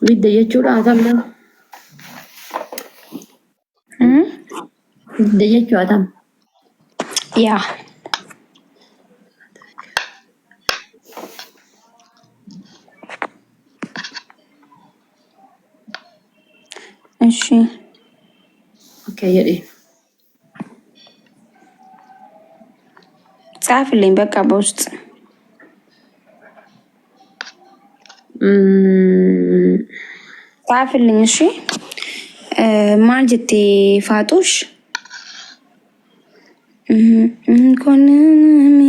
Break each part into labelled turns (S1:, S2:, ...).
S1: Bidda jechuudha hatamma. Bidda jechuu hatam.
S2: Yaa. Ishi.
S1: Okay jedhee.
S2: ጻፍልኝ በቃ በውስጥ። ጻፍልኝ። እሺ maal jette ፋጡሽ እንኮንሚ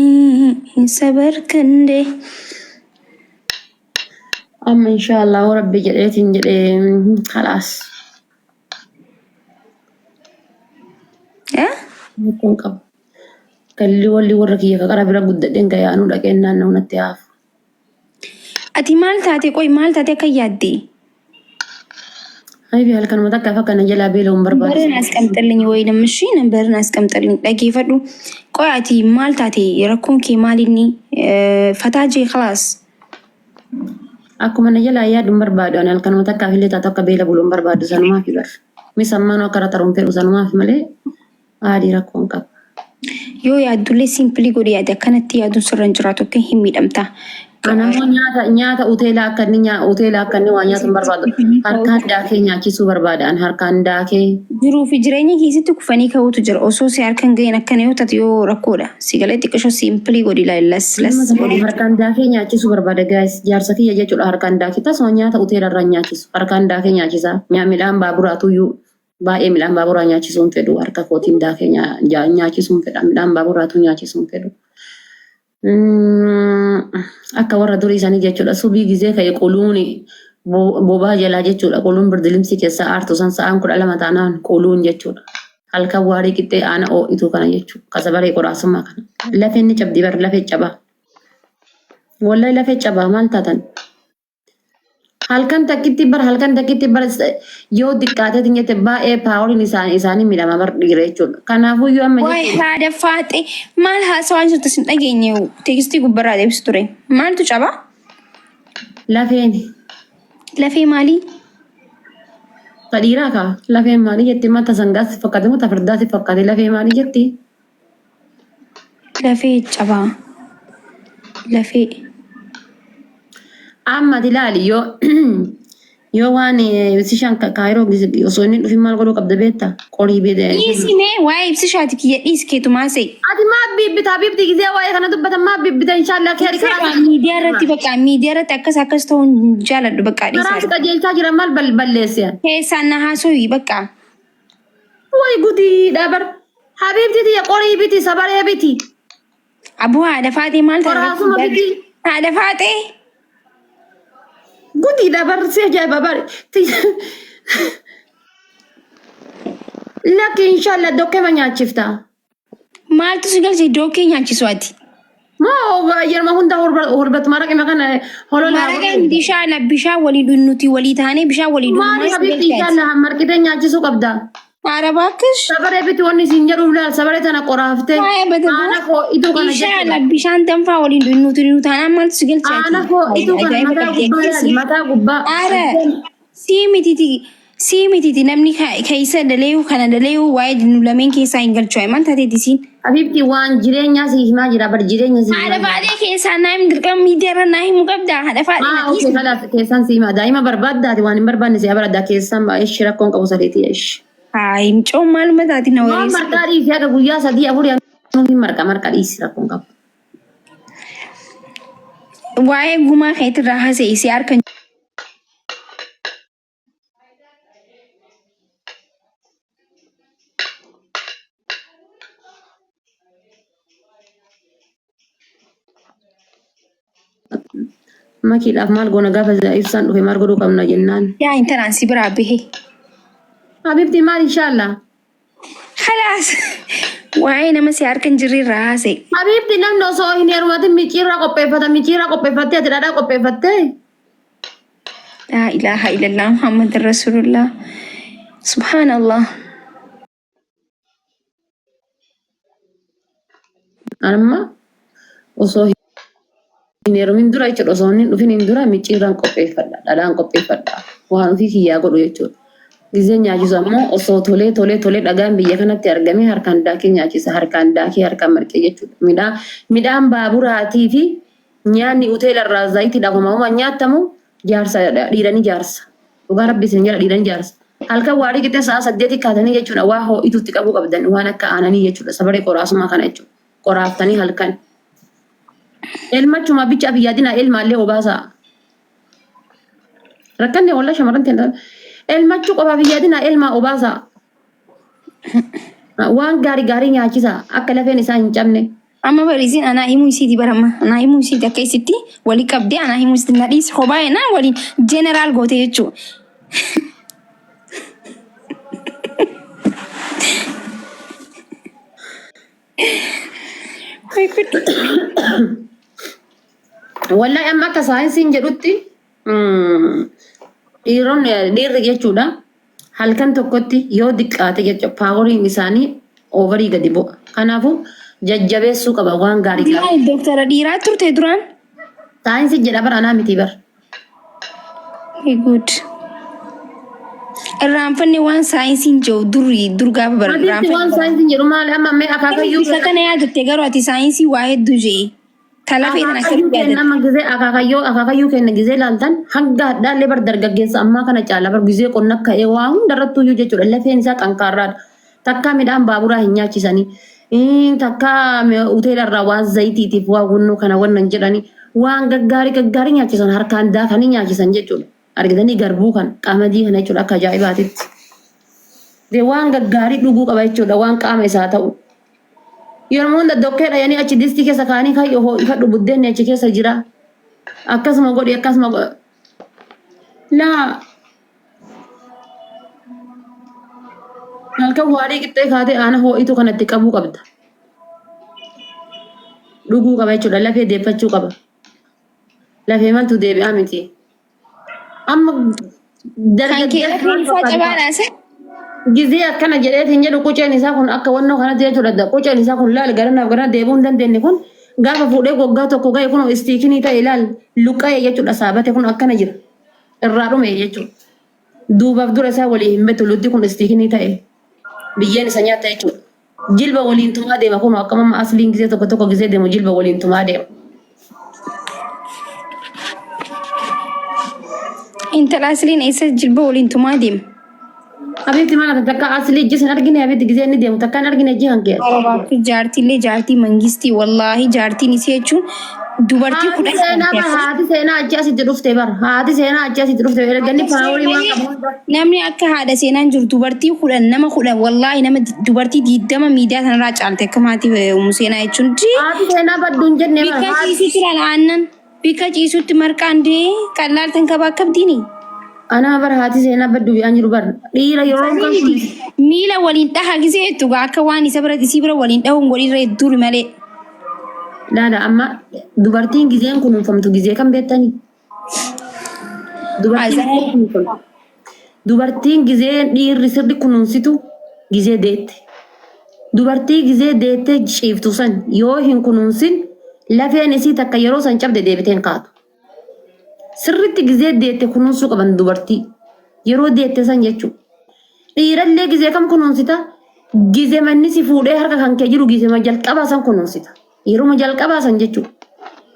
S2: ሰበርክ እንዴ?
S1: Amma inshaallah rabbi jedheetiin jedhee khalaas. Rakkoon qabu. Galli walli warra kiyya ka qara bira guddadheen ka yaanuu dhaqeen naannoo natti haafu.
S2: Ati maal taate? Qoy, maal taate akka yaadde?
S1: Haybi halkanuma takkaaf akka na jalaa beela'u hin barbaadu.
S2: Number አስቀምጥልኝ ወይንም እሺ number ን አስቀምጥልኝ። Dhageeffadhu. Qoy, ati maal taate? Rakkoon kee maalinni? Fataa jee khalaas.
S1: Akkuma na jalaa yaadu hin barbaadu. Ani halkanuma takkaaf illee taatu akka beela bulu hin barbaadu sanumaaf bar. Misammaanuu akka irra taruun fedhu sanumaaf malee aadii rakkoon qabu.
S2: Yoo yaaddullee simple godhi yaadi. Akkanatti yaaduun sirra hin jiraatu, akka hin miidhamta.
S1: Ana immoo nyaata hoteelaa akka inni hoteelaa akka inni waa nyaatu hin barbaadu. Harkaan daakee nyaachisuu barbaada. Ani harkaan daakee.
S2: Jiruu fi jireenya keessatti kufanii ka'uutu jira. Osoo si harka hin gahin akkana yoo taate yoo rakkoodha. Si galee xiqqishoo simple godhi, las las godhi.
S1: Harkaan daakee nyaachisuu barbaada guys. Jaarsa kiyya jechuudha harkaan daakee. Tasuma nyaata hoteela irraa nyaachisuu. Harkaan daakee nyaachisa. Midhaan baaburaatu iyyuu baay'ee midhaan baaburaa nyaachisuu hin fedhu. Harka kootiin daakee nyaachisuu hin fedha. Midhaan baaburaatu nyaachisuu hin fedhu. Akka warra durii sanii jechuudha. Subii gizee ka'e quluuni bobaa jalaa jechuudha. Quluun birdilimsii keessaa aartu san sa'aan 12 taanaan quluun jechuudha. Halkan waarii qixxee aana oo'itu kana jechuudha. Kasabaree qoraasummaa kana. Lafeen ni cabdi bar, lafee cabaa. Wallahi lafee cabaa, maal taatan? Halkan takkitti bar, halkan takkitti bar yoo diqqaateetiin jette baay'ee poweriin isaanii miidhama bar dhiira jechuudha. Kanaafuu yoo amma
S2: Waay
S1: jechuudha.
S2: Haadha faaxee, maal haasawaa jirtu sin dhageenye, text gubbarraa deebisu ture. Maaltu caba?
S1: Lafeen.
S2: Lafee maalii?
S1: Ta dhiiraa kaa lafeen maalii jetti? Mata sangaas si fakkaate, mata fardaa si fakkaate, lafee maalii jetti?
S2: Lafee cabaa. Lafee.
S1: Amma ati ilaali, yoo waan ibsishaan Kaayiroo osoo inni dhufin maal godhuu qabda beektaa? Qorii beektaa.
S2: Dhiisi mee, waa'ee ibsishaati kiyya dhiisi, keetumaa se'i.
S1: Ati maa bibbita bibti gisee waa'ee kana dubbatan maa bibbita? Inshaallah keeri karaa
S2: Miidiyaa irratti bakka miidiyaa irratti akkas akkas ta'uu hin jaaladhu, bakka
S1: karaa
S2: dhiisaa.
S1: si qajeelchaa jira, maal balleesse?
S2: Keessaan na haasooyi bakka.
S1: Way gudiidha bar. Habiibti tiyya, qorii biti, sabaree biti.
S2: Aboo haadha faaxee, maal taate?
S1: Qoraasuma biti.
S2: Haadha faaxee.
S1: Gudiidha bar, si ajaa'iba bar. Lakki, inshaallah dokkema nyaachifta.
S2: Maaltu si galche dookee nyaachisu ati?
S1: Moo yerma hunda hurbatu maraqima kana holola.
S2: Maraqa bishaan bishaan walii nuti walii taanee bishaan walii dhugnu.
S1: Maali
S2: Maal si
S1: habiibti?
S2: galche ati?
S1: Inshaallah marqitee nyaachisuu qabda.
S2: Haadha baakkish.
S1: Sabaree biti, wanni isin jedhu laal, sabaree tana qoraaftee.
S2: Waa'ee
S1: Aana
S2: badaboo.
S1: koo ituu kana
S2: Inshallah
S1: jechuudha.
S2: bishaan danfaa waliin dhugnu nuti nu taanaan maaltu si galche ati?
S1: Aana koo ituu kana
S2: Ajaa'iba
S1: mataa
S2: qabdi
S1: gubbaa laali,
S2: akkasii.
S1: mataa gubbaa.
S2: Haadha sii mititi, sii mititi, namni keessa daleeyu kana daleeyu waa'ee nu lameen keessaa hin galchu. Maal taateeti isiin?
S1: Habiibti, waan jireenyaa si himaa jira bar, jireenya si himaa
S2: Haadha
S1: jira.
S2: faaxee, keessaa naa himi, dirqama miidiyaa irra naa himuu qabda. Haadha faaxee na
S1: Ah, okay,
S2: dhiisi.
S1: kalaas keessaan si himaa. Daa'ima barbaaddaati, waan hin barbaanne si abaraddaa keessaan ishi rakkoon qabu sadiiti ishi.
S2: Hayi mucoon maaluma taati na
S1: Waan
S2: wareessi.
S1: marqaa dhiisi, haga guyyaa sadii afurii anuu hin marqa, marqa dhiisi, rakkoon qabu.
S2: Waa'ee gumaa keetirraa haasa'e si harka.
S1: Makiidhaaf maal goona gaafa ibsaan dhufe, maal godhuu qabna jennaan.
S2: Yaa intalaan si biraa bahe.
S1: Habibti, maal inshaallah?
S2: Khalaas, waa'ee nama si harka hin jirre irraa haasa'e.
S1: Habibti, namni osoo hin heerumatin micciirraa qopheeffata, micciirraa qopheeffattee ati dhadhaa qopheeffattee.
S2: Laa ilaaha illallah Muhammad Rasulullah. Subhaanallah.
S1: Amma osoo Hin heerumin dura jechuudha osoo inni hin dhufin hin dura micciirraan qopheeffadha dhadhaan qopheeffadha waan ofii kiyyaa godhu jechuudha. Gizee nyaachisu ammoo osoo tolee tolee tolee dhagaan biyya kanatti argamee harkaan daakee nyaachisa harkaan daakee harkaan marqee jechuudha. Midhaan midhaan baaburaatii fi nyaanni hoteela irraa zayitiidhaaf homaa homaa nyaattamu jaarsa dhiiranii jaarsa. Dhugaa rabbi isin jala dhiiranii jaarsa. Halkan waarii qixxee sa'a saddeetii kaatanii jechuudha waa ho'itutti qabuu qabdan waan akka aananii jechuudha sabaree qoraasumaa kana jechuudha. Qoraaftanii halkan. Elmachuma bicha fi yaadina elmaallee obaasaa. Rakkanne wallah shamarran ta'e elmachuu qofaaf hin yaadina elmaa obaasaa. Waan gaarii gaarii nyaachisaa akka lafeen isaa hin cabne.
S2: Amma bariisiin anaa himuu isiiti barama. Anaa himuu isiiti akka isitti walii qabdee anaa himuu isiiti na dhiisi kophaa jenaan waliin jeneraal gootee jechuudha.
S1: Wallahi amma akka saayinsiin jedhutti dhiironni dhiirri jechuudha halkan tokkotti yoo diqqaate jecha paawariin isaanii oovarii gadi bu'a. Kanaafuu jajjabeessuu qaba waan gaarii gaarii.
S2: Maal doktara dhiiraa turte duraan?
S1: Saayinsii jedha bara anaa miti bara.
S2: Good. Irraanfanne waan saayinsiin jiru durii dur gaafa bara
S1: Hadiitti waan
S2: irraanfanne.
S1: saayinsiin jedhu maali amma mee akaakayyuu
S2: Isa kana yaadatte garuu ati saayinsii waa hedduu jee. Talafee tan
S1: akaakayyuu
S2: akkamitti
S1: kenna
S2: yaadatte?
S1: amma gizee akaakayyoo akaakayyuu kenna gizee laaltan hanga hadhaallee bar dargaggeessa ammaa kana caala bar gizee qonna ka'ee waa hundarrattuu iyyuu jechuudha lafeen isaa xankaarraadha. Takkaa midhaan baaburaa hin nyaachisanii. Takkaa hoteela irraa waan zayitiitiif waan wunnoo kana wannan jedhanii waan gaggaarii gaggaarii nyaachisan harkaan daakanii nyaachisan jechuudha. Argitanii garbuu kana qamadii kana jechuudha akka ajaa'ibaatitti. De waan gaggaarii dhuguu qaba jechuudha waan qaama isaa ta'u. Yeroo hunda dokkee dhayanii achi distii keessa kaanii kayyoo ho'ifadhu buddeenni achi keessa jira. Akkasuma godhi akkasuma godhi. Laa Halkan waarii qixxee kaatee aana hoo'itu kanatti qabuu qabda. Dhuguu qaba jechuudha. Lafee deeffachuu qaba. Lafee maltu deebi'aa miti. Amma
S2: Kan kee
S1: dargaggeessa
S2: lafeen
S1: maal
S2: isaa
S1: fakkaata?
S2: cabaadhaa se?
S1: Gizee akkana jedheetiin jedhu quceen isaa kun akka wannoo kanatti jechuudha. Quceen isaa kun laal garanaaf garana deebi'uu hin dandeenye kun gaafa fuudhee waggaa tokko ga'e kun istiikinii ta'e laal luqqa'e jechuudha. Saabate kun akkana jira. Irraa dhume jechuudha. Duubaaf dura isaa walii hin beektu lubbi kun istiikinii ta'e biyyeen isa nyaatta jechuudha. Jilba waliin tumaa deema kun akka mamma asliin gisee tokko tokko gisee deemu jilba waliin tumaa deema.
S2: Intala asliin eessa jilba waliin tumaa deema?
S1: Habiibti maal ati takka aslii ijji sin argine habiibti gisee inni deemu takka hin argine ijji kan kee.
S2: Arabaatti jaartiillee jaartii mangistii wallaahi jaartiin isii jechuun dubartii
S1: Haati
S2: kudhan
S1: seenaa
S2: qabdi
S1: bar
S2: akka.
S1: haati seenaa achi asitti dhufte bar haati seenaa achi asitti dhufte erga inni
S2: Akka
S1: paaworii waan
S2: seenaa
S1: qabu hunda.
S2: namni akka haadha seenaan jiru dubartii kudhan nama kudhan wallaahi nama dubartii diidama miidiyaa sanarraa caalte akka maatii umu seenaa jechuun dii
S1: Haati seenaa baddu hin jenne bar
S2: bikka
S1: haati.
S2: ciisutti ilaala aannan bikka ciisutti marqaan dee qallaaltan kabaa kabdiini.
S1: Anaa bar haati seenaa baddu bi'aan jiru bar dhiira yeroo kan kun
S2: Miila waliin dhaha gisee jettu gaa akka waan isa bira isii bira waliin dhahuun godhirree duri malee.
S1: Laala amma dubartiin gizeen kunuunfamtu gizee kan beektanii? Dubartiin
S2: Azaa
S1: gizee kunuunfamtu. Dubartiin gizee dhiirri sirri kunuunsitu gizee deette. Dubartii gizee deettee ciiftu san yoo hin kunuunsin lafeen isii takka yeroo san cabde deebitee hin kaatu. Sirritti gizee deette kunuunsuu qaban dubartii. Yeroo deette san jechuudha. Dhiirallee gizee kam kunuunsita? Gizee manni si fuudhee harka kan kee jiru gizee jalqabaa san kunuunsita. Yeruma jalqabaa san jechuudha.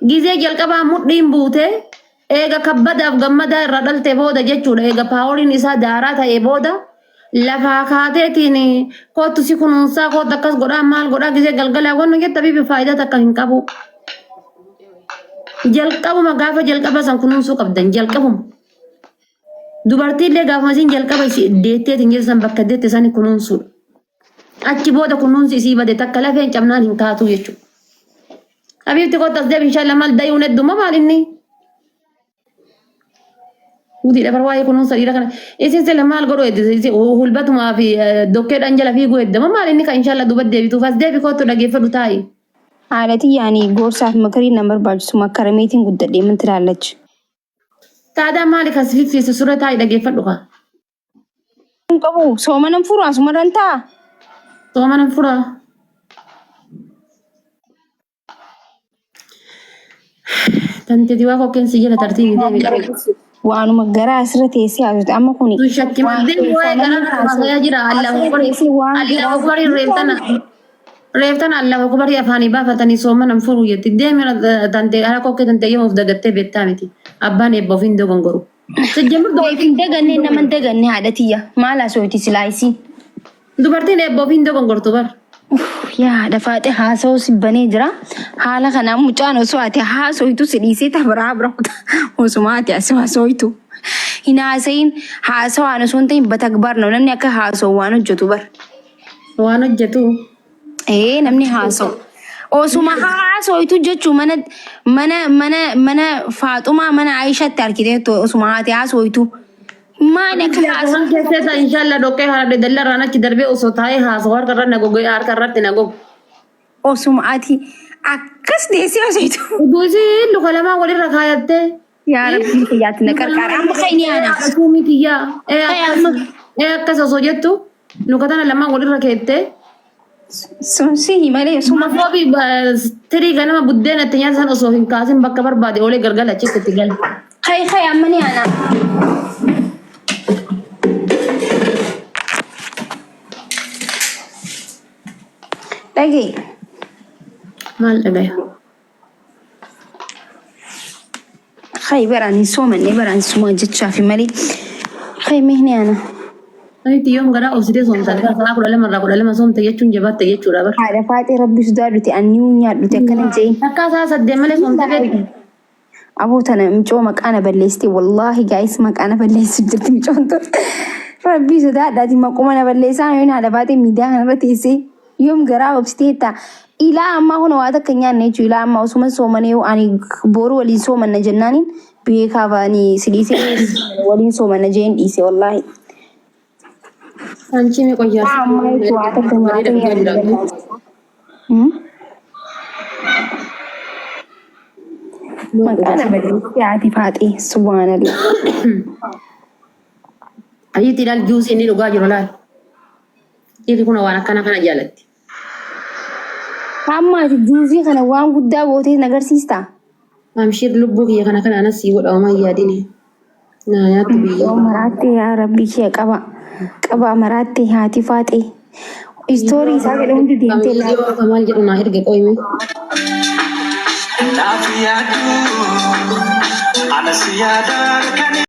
S1: Gizee jalqabaa mudhiin buutee eega kabbadaaf gammadaa irraa dhalte booda jechuudha. Eega paaworiin isaa daaraa ta'e booda lafaa kaateetiin kootu si kunuunsaa kootu akkas godhaa maal godhaa gizee galgalaa wannu jetta bibi faayidaa takka hin qabu. Jalqabuma gaafa jalqaba san kunuunsuu qabdan jalqabuma. Dubartiillee gaafuma isin jalqaba isi deetteetiin jirtu san bakka deette sani kunuunsuudha. Achi booda kunuunsi isii bade takka lafeen cabnaan hin kaatuu jechuudha. Habiibti kottu as deebi inshallah maal dayuun hedduma maal inni? Gudiidha bar waa'ee kunuunsa dhiira kana. Isin sila maal godhu heddu hulbatumaa fi dokkeedhaan jala fiiguu heddama maal inni kan inshallah duuba deebituuf as deebi kottu dhageeffadhu taa'i.
S2: Haadha tiyyaani gorsaaf makariin nan barbaachisu makkarameetiin guddadhe min tilaallachi.
S1: Taadaa maali kan si fiffiisu sura taa'i dhageeffadhu kaa.
S2: Hin qabu soomana hin furu asumarran ta'a.
S1: Soomana hin furaa. Tanteti waa kokkeen si jala tartiin deemi qabe.
S2: Waanuma garaa asirra teessee haasofte amma kuni
S1: Tun shakki
S2: waan
S1: maddeen
S2: keessaa
S1: waa'ee
S2: namni
S1: garaa
S2: haasa'u
S1: haasa'aa jira. Allahu
S2: asirra
S1: akbar.
S2: teessee waan
S1: Allahu
S2: garaa
S1: akbar reeftana. Reeftana Allahu akbar afaanii baafatanii soomanan furu jetti. Deemi tantee haala kokkee tantee yoom of dagattee beektaa miti. Abbaan eebba ofiin dogongoru. Sijjamur
S2: Of hin daganne nama hin daganne haadha tiyya maal haasofti silaa isiin.
S1: Dubartiin eebba ofiin dogongortu bar.
S2: Yaa haadha faaxee haasa'uu si banee jira. Haala kanaan mucaan osoo ati haasoytu si dhiisee ta biraa bira kuta. Osuma ati asii haasoytu. Hin haasayin haasawaan osoo hin ta'in batagbaar nama namni akka haasa'u waan hojjetu bar.
S1: Waan hojjetu.
S2: Ee namni haasa'u. Osuma haasoytu jechuun mana mana mana mana Faaxumaa mana Aayishaatti argiteettu osuma haati haasoytu. Maali akka haasa'u?
S1: Waan keessaa inshallah dhoqqee haadha dallarraan achi darbee osoo taa'ee haasa'u harka irra na goge harka irratti na goge.
S2: Osuma ati akkas deessee haasoytu.
S1: Utuu isiin luka lamaan walirra kaayattee.
S2: Yaa Rabbii kiyyaatti na qarqaara. Amma kan inni aanaa.
S1: Suumii kiyyaa. Ee
S2: Kai
S1: akkas
S2: amma
S1: ee akkas osoo jettu luka tana lamaan walirra keettee.
S2: sun sihi malee suma
S1: Masoobii tirii ganama buddeena itti nyaata san osoo hin kaasin bakka barbaade oolee galgala achitti itti gala.
S2: kai kai amma ni aanaa. Dhaga'i.
S1: Maal dhagaya?
S2: Kai baraan hin soomanne baraan sumaa jechaafi malee. Kai mee ni aanaa.
S1: Anitti yoom garaa obsitee soomtan sa'a 12 irraa 12 soomte jechuun jabaatte jechuudha bar.
S2: Haadha faaxee rabbi sodaadhuti anni nyaadhuti akkana je'in.
S1: Takkaa sa'a 8 malee soomte beektu.
S2: Aboo tana micoo maqaa na balleessite wallaahi gaayis maqaa na balleessu jirti micoon tun. Rabbii sodaadhaati maquma na balleessaa yoon haadha faaxee miidiyaa kanarra teessee yoom garaa obsitee ta'a. Ilaa ammaa kun waa takka hin nyaanne jechuudha. Ilaa ammaa osuma soomanee ani boru waliin soomanna jennaaniin beekaa ba'anii si dhiisee waliin soomanna jeen dhiise wallaahi.
S1: Anchi mee qoyyaa
S2: Ilaa ammaa jechuun waa takka
S1: bareeda
S2: nyaata
S1: dhugaa
S2: nyaanne
S1: jiraatu.
S2: jennaan. Maqaa na balleessite haati faaxee subhaanallah.
S1: Ayitti ilaal juusii inni dhugaa jiru laal. Dhiirri kun waan akkana kana jaalatti.
S2: Hamma ati juusii kana waan guddaa gootee na agarsiistaa?
S1: Amshiir lubbuu kiyya kana kana anas sii godha homaa hin yaadini. Naa nyaattu biyya.
S2: Yoo maraatte yaa rabbii kiyya qaba. Qaba maraatte haati faaxee. Istoorii isaa jedhu hundi deemtee
S1: Viidiyoo
S2: ilaali.
S1: akka maal jedhu naa erge qoyme.
S3: Naaf yaadu ana si yaada kani.